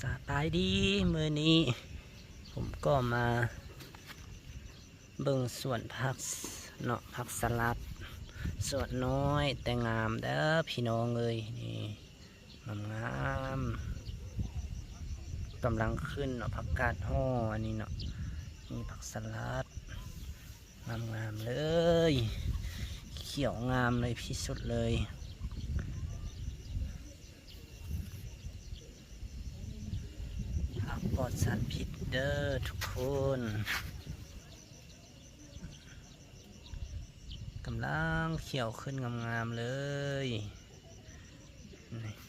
ສະບາຍດີ ມື້ນີ້ຜົມກໍມາເບິ່ງສວນຜັກເນາະ ຜັກສະຫຼັດ ສວນນ້ອຍແຕ່ງາມເດີ້ພີ່ນ້ອງເອີຍ ນີ້ ງາມໆ ກຳລັງຂຶ້ນເນາະ ຜັກກາດຫໍ່ອັນນີ້ເນາະ ນີ້ຜັກສະຫຼັດ ງາມໆ ເລີຍ ຂຽວງາມເລີຍ ທີ່ສຸດເລີຍ ຜັກປອດສານພິດເດີ້ທຸກຄົນ ກຳລັງຂຽວຂຶ້ນງາມໆ ເລີຍ ນີ້